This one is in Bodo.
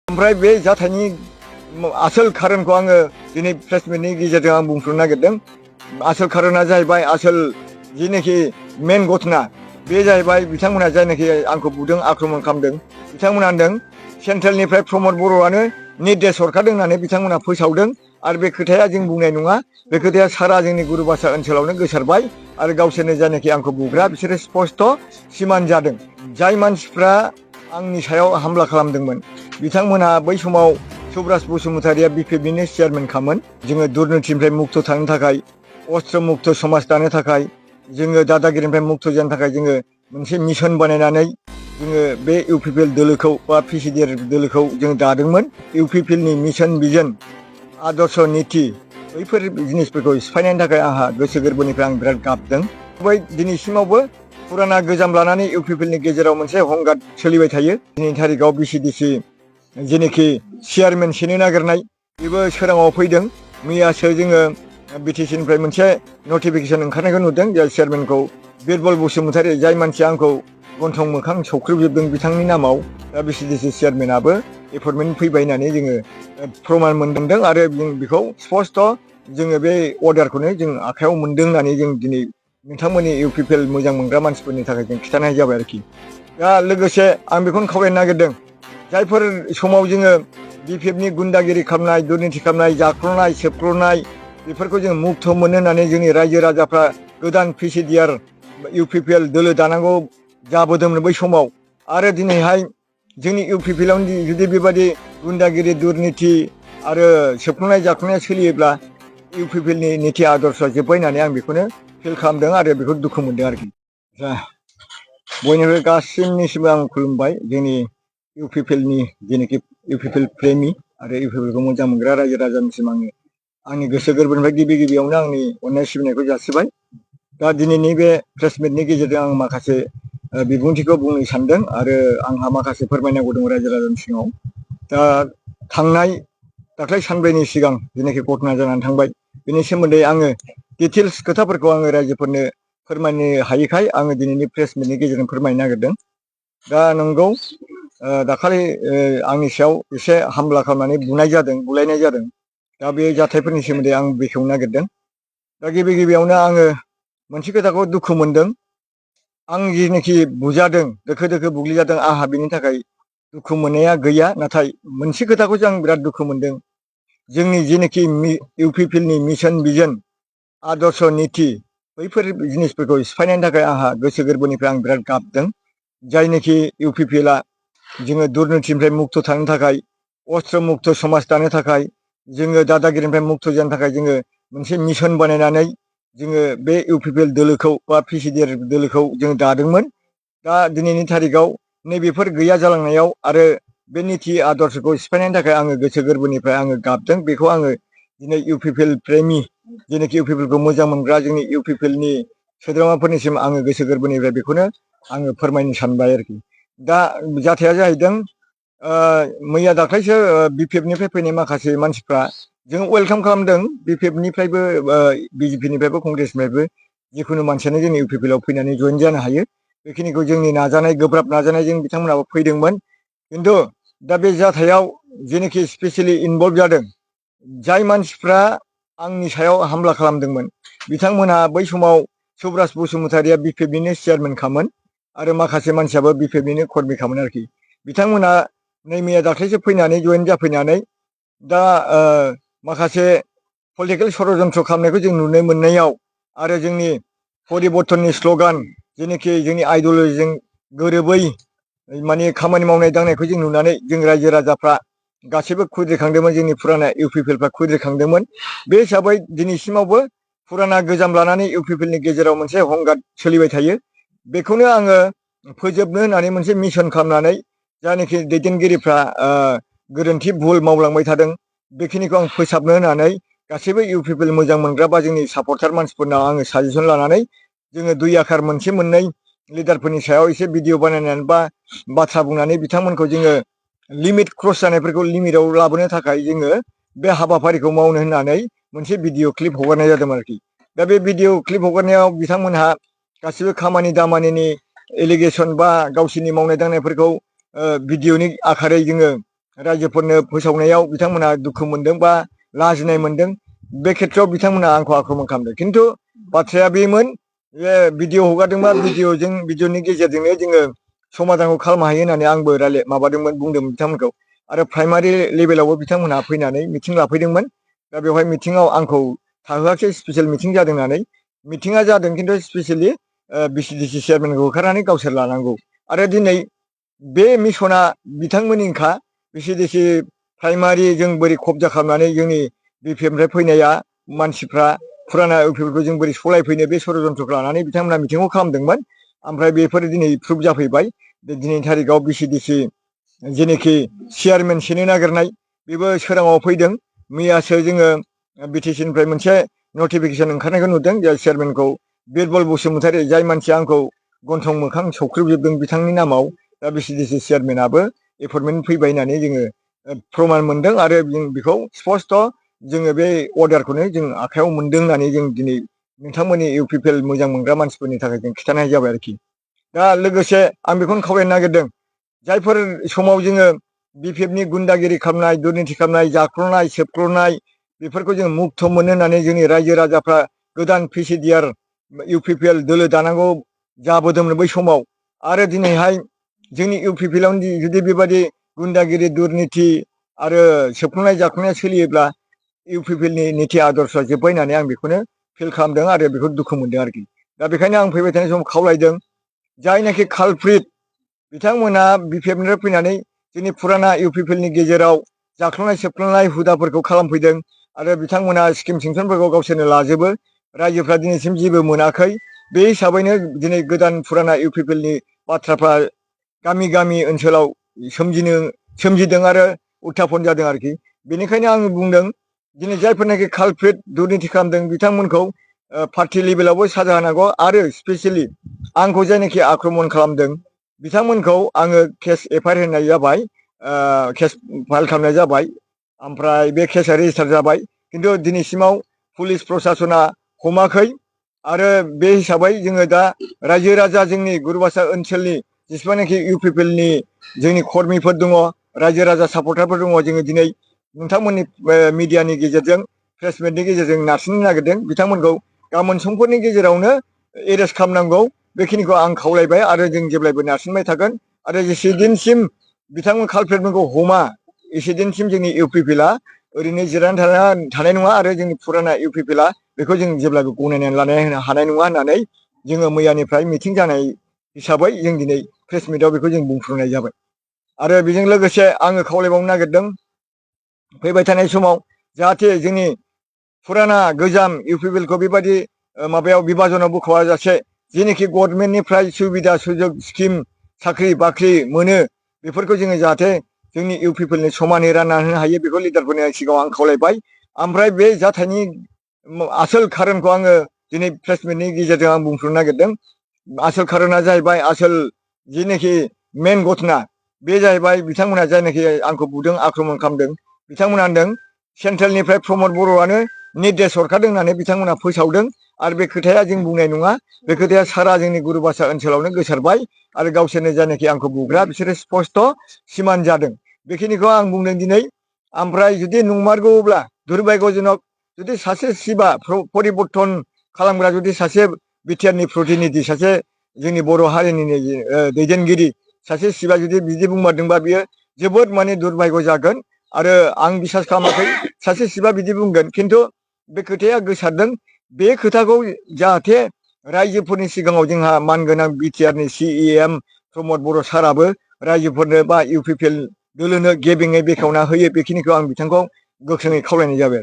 ओमफ्राय बे जाथायनि आसोल खारनखौ आङो दिनै प्रेस मिटनि गेजेरजों आं बुंफ्रुनो नागिरदों। आसोल खारना जाहैबाय, आसोल जिनाखि मेन घटना बे जाहैबाय बिथांमोनहा जायनाखि आंखौ बुदों, आक्रमन खालामदों, बिथांमोनहा होनदों सेन्ट्रेलनिफ्राय प्रमद बर'आनो निर्देश हरखादों होननानै बिथांमोनहा फोसावदों। आरो बे खोथाया जों बुंनाय नङा, बे खोथाया सारा जोंनि गुरुबासा ओनसोलावनो गोसारबाय। आरो गावसोरनो जायनाखि आंखौ बुग्रा बिसोरो स्पस्ट सिमान जादों। जाय मानसिफ्रा आंनि सायाव हामला खालामदोंमोन बिथांमोनहा बै समाव सुब्रास बसुमतारिया बिपिएफनिनो चेयारमेनखामोन। जोङो दुर्नितिनिफ्राय मुक्त थानो थाखाय, अस्त्र मुक्त समाज दानो थाखाय, जोङो दादागिरिनिफ्राय मुक्त जानो थाखाय जोङो मोनसे मिशन बानायनानै जोङो बे इउपिपिएल दोलोखौ बा पिसिडिआर दोलोखौ जों दादोंमोन। इउपिपिएलनि मिशन, भिजन, आदर्श, निति बैफोर जिनिसफोरखौ सिफायनायनि थाखाय आंहा गोसो गोरबोनिफ्राय आं बिराद गाबदों। बै दिनैसिमावबो फुराना गोजाम लानानै इउपिपिएलनि गेजेराव मोनसे हंगाद सोलिबाय थायो। दिनैनि थारिखआव बिसिडिसि जेनोखि चेयारमेन सेनो नागिरनाय बेबो सोराङाव फैदों। मैयासो जोङो बिटिसिनिफ्राय मोनसे नटिफिकेसन ओंखारनायखौ नुदों, जे चेयारमेनखौ बिरबल बसुमतारी, जाय मानसिया आंखौ गन्थं मोखां सौख्रोबजोबदों बिथांनि नामाव दा बिसिडिसि चेयारमेनाबो एपइन्टमेन्ट फैबाय होननानै जोङो प्रमान मोनदों। आरो बेखौ स्पस्ट जोङो बे अर्डारखौनो जों आखायाव मोनदों होननानै जों दिनै नोंथांमोननि इउपिपिएल मोजां मोनग्रा मानसिफोरनि थाखाय जों खिन्थानाय जाबाय आरोखि। दा लोगोसे आं बेखौनो खावलायनो नागिरदों, जायफोर समाव जोङो बिपिएफनि गुन्दागिरि खालामनाय, दुर्निति खालामनाय, जाख्ल'नाय, सेबख्ल'नाय बेफोरखौ जों मुक्त मोनो होननानै जोंनि रायजो राजाफ्रा गोदान पिसिडिआर इउपिपिएल दोलो दानांगौ जाबोदोंमोन बै समाव। आरो दिनैहाय जोंनि इउपिपिएलावनो जुदि बेबायदि गुन्दागिरि, दुर्निति आरो सेबख्ल'नाय जाख्ल'नाया सोलियोब्ला इउपिपिएलनि निति आदर्शआ जोब्बाय होननानै आं बेखौनो फिल खालामदों आरो बेखौ दुखु मोनदों आरोखि। बयनिफ्राय गासिनिसिमबो आं खुलुमबाय जोंनि इउपिपिएलनि जेनोखि इउपिपिएल प्रेमि आरो इउपिपिएलखौ मोजां मोनग्रा रायजो राजानिसिम आङो आंनि गोसो गोरबोनिफ्राय गिबियावनो आंनि अननाय सिबिनायखौ जासिबाय। दा दिनैनि बे प्रेस मिटनि गेजेरजों आं माखासे बिबुंथिखौ बुंनो सानदों आरो आंहा माखासे फोरमायनांगौ दं रायजो राजानि सिगाङाव। दा थांनाय दाख्लै सानब्रैनि सिगां जेनाखि घटना जानानै थांबाय बेनि सोमोन्दै आङो डिटेल्स खोथाफोरखौ आङो रायजोफोरनो फोरमायनो हायैखाय आङो दिनैनि प्रेस मिटनि गेजेरजों फोरमायनो नागिरदों। दा नंगौ, दाखालि आंनि सायाव एसे हामला खालामनानै बुलायनाय जादों। दा बे जाथायफोरनि सोमोन्दै आं बेखेवनो नागिरदों। दा गिबियावनो आङो मोनसे खोथाखौ दुखु मोनदों। आं जेनाखि बुजादों, दोखो बुग्लिजादों, आंहा बेनि थाखाय दुखु मोननाया गैया। नाथाय मोनसे खोथाखौसो आं बिराद दुखु मोनदों। जोंनि जेनाखि इउपिपिएलनि मिशन, भिजन, आदर्श, निति बैफोर जिनिसफोरखौ सिफायनायनि थाखाय आंहा गोसो गोरबोनिफ्राय आं बिराद गाबदों। जायनाखि इउपिपिएलआ जोङो दुर्नितिनिफ्राय मुक्त थानो थाखाय, अस्त्र मुक्त समाज दानो थाखाय, जोङो दादागिरिनिफ्राय मुक्त जानो थाखाय जोङो मोनसे मिशन बानायनानै जोङो बे इउपिपिएल दोलोखौ बा पिसिडिआर दोलोखौ जों दादोंमोन। दा दिनैनि थारिखआव नैबेफोर गैया जालांनायाव आरो बे निति आदर्शखौ सिफायनायनि थाखाय आङो गोसो गोरबोनिफ्राय आङो गाबदों। बेखौ आङो दिनै इउपिपिएल प्रेमि, जेनाखि इउपिपिएलखौ मोजां मोनग्रा जोंनि इउपिपिएलनि सोद्रोमाफोरनिसिम आङो गोसो गोरबोनिफ्राय बेखौनो आङो फोरमायनो सानबाय आरोखि। दा जाथाया जाहैदों, मैया दाख्लैसो बिपिएफनिफ्राय फैनाय माखासे मानसिफ्रा जों वेलकाम खालामदों। बिपिएफनिफ्रायबो, बिजेपिनिफ्रायबो, कंग्रेसनिफ्रायबो जिखुनु मानसियानो जोंनि इउपिपिएलाव फैनानै जइन जानो हायो। बेखिनिखौ जोंनि नाजानाय, गोब्राब नाजानायजों बिथांमोनाबो फैदोंमोन। खिन्थु दा बे जाथायाव जेनोखि स्पेसियेलि इनभल्भ जादों, जाय मानसिफ्रा आंनि सायाव हामला खालामदोंमोन बिथांमोनहा बै समाव सुब्रास बसुमतारिया बिपिएफनिनो चेयारमेनखामोन आरो माखासे मानसियाबो बिपिएफनिनो कर्मिखामोन आरोखि। बिथांमोनहा नै मैया दाख्लैसो फैनानै जइन जाफैनानै दा माखासे पलिटिकेल षड़यन्त्र खालामनायखौ जों नुनो मोननायाव आरो जोंनि परिबर्तननि स्ल'गान, जेनोखि जोंनि आइडिय'लजिजों गोरोबै माने खामानि मावनाय दांनायखौ जों नुनानै जों रायजो राजाफ्रा गासैबो खुद्रिखांदोंमोन। जोंनि फुराना इउपिपिएलफ्रा खुद्रिखांदोंमोन। बे हिसाबै दिनैसिमावबो फुराना गोजाम लानानै इउपिपिएलनि गेजेराव मोनसे हंगाद सोलिबाय थायो। बेखौनो आङो फोजोबनो होननानै मोनसे मिशन खालामनानै जायनाखि दैदेनगिरिफ्रा गोरोन्थि भुल मावलांबाय थादों बेखिनिखौ आं फोसाबनो होननानै गासैबो इउपिपिएल मोजां मोनग्रा बा जोंनि सापर्टार मानसिफोरनाव आङो साजेसन लानानै जोङो दुइ आखार मोनसे मोननै लिडारफोरनि सायाव एसे भिडिअ बानायनानै बा बाथ्रा बुंनानै बिथांमोनखौ जोङो लिमिट क्रस जानायफोरखौ लिमिटआव लाबोनो थाखाय जोङो बे हाबाफारिखौ मावनो होननानै मोनसे भिडिअ क्लिप हगारनाय जादोंमोन आरोखि। दा बे भिडिअ क्लिप हगारनायाव बिथांमोनहा गासिबो खामानि दामानिनि एलिगेसन बा गावसोरनि मावनाय दांनायफोरखौ भिडिअनि आखारै जोङो रायजोफोरनो फोसावनायाव बिथांमोना दुखु मोनदों बा लाजिनाय मोनदों बे खेथ्रआव बिथांमोना आंखौ आक्रमन खालामदों खिन्थु बाथ्राया बेमोन जे भिडिअ हगारदोंबा भिडिअनि गेजेरजोंनो जोङो समाधानखौ खालामनो हायो होननानै आंबो माबादोंमोन बुंदोंमोन बिथांमोनखौ आरो प्राइमारि लेभेलावबो बिथांमोनहा फैनानै मिटिं लाफैदोंमोन दा बेवहाय मिटिङाव आंखौ थाहोआखै स्पेसियेल मिटिं जादों होननानै मिटिङा जादों खिन्थु स्पेसियेलि बिसिडिसि चेयारमेनखौ होखारनानै गावसोर लानांगौ आरो दिनै बे मिसना बिथांमोननिखा बिसिडिसि प्राइमारि जों बोरै कब्जा खालामनानै जोंनि बिपिएफनिफ्राय फैनाया मानसिफ्रा फुराना इउपिएफखौ जों बोरै सलायफैनो बे षड़यन्त्रखौ लानानै बिथांमोना मिटिंखौ खालामदोंमोन ओमफ्राय बेफोर दिनै प्रुफ जाफैबाय दिनैनि थारिखआव बिसिडिसि जेनोखि चेयारमेन सेनो नागिरनाय बेबो सोराङाव फैदों मैयासो जोङो बिटिसिनिफ्राय मोनसे नटिफिकेसन ओंखारनायखौ नुदों जे चेयारमेनखौ बिरबल बसुमतारी जाय मानसिया आंखौ गन्थं मोखां सौख्रेबजोबदों बिथांनि नामाव दा बिसिडिसि चेयारमेनाबो एपइन्टमेन्ट फैबाय होननानै जोङो प्रमान मोनदों आरो जों बेखौ स्पस्ट' जोङो बे अर्डारखौनो जों आखायाव मोनदों होननानै जों दिनै नोंथांमोननि इउपिपिएल मोजां मोनग्रा मानसिफोरनि थाखाय जों खिन्थानाय जाबाय आरोखि दा लोगोसे आं बेखौनो खावलायनो नागिरदों जायफोर समाव जोङो बिपिएफनि गुन्दागिरि खालामनाय दुर्निति खालामनाय जाख्ल'नाय सेबख्ल'नाय बेफोरखौ जों मुक्त मोनो होननानै जोंनि रायजो राजाफ्रा गोदान पिसिडिआर इउपिपिएल दोलो दानांगौ जाबोदोंमोन बै समाव आरो दिनैहाय जोंनि इउपिपिएलावनो जुदि बेबायदि गुन्दागिरि दुर्निति आरो सेबख्ल'नाय जाख्ल'नाया सोलियोब्ला इउपिपिएलनि निति आदर्शआ जोब्बाय होननानै आं बेखौनो फिल खालामदों आरो बेखौ दुखु मोनदों आरोखि दा बेखायनो आं फैबाय थानाय समाव खावलायदों जायनाखि कालप्रिट बिथांमोना बिपिएफनिफ्राय फैनानै जोंनि फुराना इउपिपिएलनि गेजेराव जाख्ल'नाय सेबख्ल'नाय हुदाफोरखौ खालामफैदों आरो बिथांमोना स्किम सेंसनफोरखौ गावसोरनो लाजोबो रायजोफ्रा दिनैसिम जेबो मोनाखै बे हिसाबैनो दिनै गोदान फुराना इउपिपिएलनि बाथ्राफ्रा गामि गामि ओनसोलाव सोमजिदों आरो उत्थापन जादों आरोखि बेनिखायनो आं बुंदों दिनै जायफोरनाखि कालप्रिट दुर्निति खालामदों बिथांमोनखौ पार्टि लेभेलावबो साजा होनांगौ आरो स्पेसियेलि आंखौ जायनाखि आक्रमन खालामदों बिथांमोनखौ आङो केस एफआइआर होनाय जाबाय केस फाइल खालामनाय जाबाय ओमफ्राय बे केसा रेजिस्टार जाबाय खिन्थु दिनैसिमाव पुलिस प्रसासना हमाखै आरो बे हिसाबै जोङो दा रायजो राजा जोंनि गुरुबासा ओनसोलनि जेसेबांनाखि इउपिपिएलनि जोंनि कर्मिफोर दङ रायजो राजा सापर्टारफोर दङ जोङो दिनै नोंथांमोननि मिडियानि गेजेरजों प्रेसमिटनि गेजेरजों नारसिननो नागिरदों बिथांमोनखौ गाबोन समफोरनि गेजेरावनो एरेस्ट खालामनांगौ बेखिनिखौ आं खावलायबाय आरो जों जेब्लायबो नारसिनबाय थागोन आरो जेसेदिनसिम बिथांमोन कालप्रिटफोरखौ हमा एसेदिनसिम जोंनि इउपिपिएलआ ओरैनो जिरायनानै थानाय नङा आरो जोंनि फुराना इउपिपिएलआ बेखौ जों जेब्लाबो गनायनानै लानो हानाय नङा होननानै जोङो मैयानिफ्राय मिटिं जानाय हिसाबै जों दिनै प्रेस मिटआव बेखौ जों बुंफ्रुनाय जाबाय आरो बेजों लोगोसे आङो खावलायबावनो नागिरदों फैबाय थानाय समाव जाहाथे जोंनि फुराना गोजाम इउपिपिएलखौ बेबायदि माबायाव बिभाजनाव बोखावा जासे जेनोखि गभर्नमेन्टनिफ्राय सुबिदा सुजुग स्किम साख्रि बाख्रि मोनो बेफोरखौ जोङो जाहाथे जोंनि इउपिपिएलनि समानै रानना होनो हायो बेखौ लिडारफोरनि सिगाङाव आं खावलायबाय ओमफ्राय बे जाथायनि आसोल खारनखौ आङो दिनै प्रेस मिटनि गेजेरजों आं बुंफ्रुनो नागिरदों आसोल खारना जाहैबाय आसोल जेनोखि मेन घटना बे जाहैबाय बिथांमोना जायनाखि आंखौ बुदों आक्रमन खालामदों बिथांमोना होनदों सेन्ट्रेलनिफ्राय प्रमद बर'आनो निर्देश हरखादों होननानै बिथांमोना फोसावदों आरो बे खोथाया जों बुंनाय नङा बे खोथाया सारा जोंनि गुरुबासा ओनसोलावनो गोसारबाय आरो गावसोरनो जायनाखि आंखौ बुग्रा बिसोरो स्पस्ट' सिमान जादों बेखिनिखौ आं बुंदों दिनै ओमफ्राय जुदि नंमारगौब्ला दुर्भाग्यजनक जुदि सासे सिबा परिबर्तन खालामग्रा जुदि सासे बिटिआरनि प्रतिनिधि सासे जोंनि बर' हारिनिनो दैदेनगिरि सासे सिबा जुदि बिदि बुंमारदोंबा बियो जोबोद माने दुर्भाग्य जागोन आरो आं बिसास खालामाखै सासे सिबा बिदि बुंगोन खिन्थु बे खोथाया गोसारदों बे खोथाखौ जाहाथे रायजोफोरनि सिगाङाव जोंहा मानगोनां बिटिआरनि सिएम प्रमद बर' साराबो रायजोफोरनो बा इउपिपिएल दोलोनो गेबेङै बेखेवना होयो बेखिनिखौ आं बिथांखौ गोख्रोङै खावलायनाय जाबाय